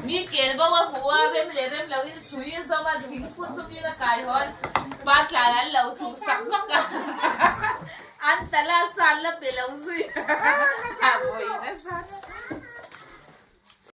Mi kel bo a hmu a, rem leh rem loin hrui a zawm a, thing phun chungin a kai haw a, pa tlai an lo chhuh sak hmak a, an tala san la pe lo zui a, vawiin a san a.